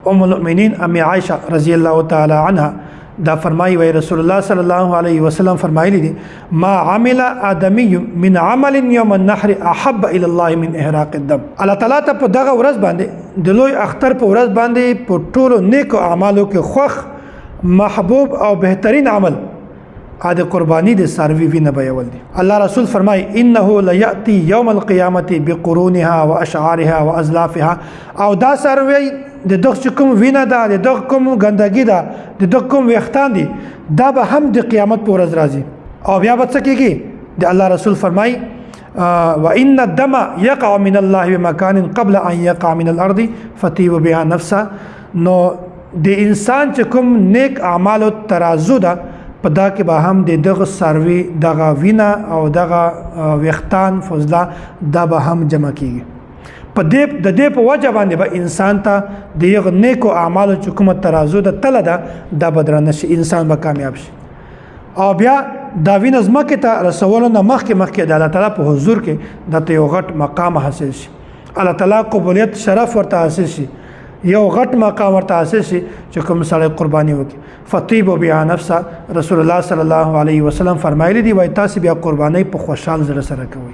ام المؤمنین ام عائشه رضی الله تعالی عنها دا فرمایي، وای رسول الله صلی الله علیه وسلم فرمایلی دي: ما عمل ادمي من عمل يوم النحر احب الى الله من احراق الدم. الله تعالی ته په دغه ورځ باندې، د لوی اختر په ورځ باندې، په ټولو نیکو اعمالو کې خوښ، محبوب او بهترین عمل ا د قرباني د ساروي وینه بيول دي. الله رسول فرمای: انه لياتي يوم القيامه بقرونها واشعارها وازلافها. او دا ساروي د دغه کوم وینه ده، د دغه کوم ګندګي ده، د دغه کوم ویختان دي، دا به هم د قیامت پر ورځ راځي. او بیا به څه کیږي؟ د الله رسول فرمای: وان الدم يقع من الله بمكان قبل ان يقع من الارض فتيب بها نفسه. نو د انسان چې کوم نیک اعمالو ترازو ده، په دا کې به هم د دغه ساروي دغه وینه او دغه ویختان فضله دا به هم جمع کیږي. په دې د دې په وجه باندې به انسان ته د یو نیکو اعمالو چې کومه ترازو ده، تله ده، دا به درنه شي، انسان به کامیاب شي. او بیا دا وینه ځمکې ته رسولو نه مخکې مخکې د الله تعالی په حضور کې د ته یو غټ مقام حاصل شي، الله تعالی قبولیت شرف ورته حاصل شي، یو غټ مقام ورته حاصل شي چې کوم سړی قرباني وکړي. فطیب بها نفسه. رسول الله صلی الله علیه وسلم فرمایلی دی، وای تاسو بیا قرباني په خوشحال زړه سره کوئ.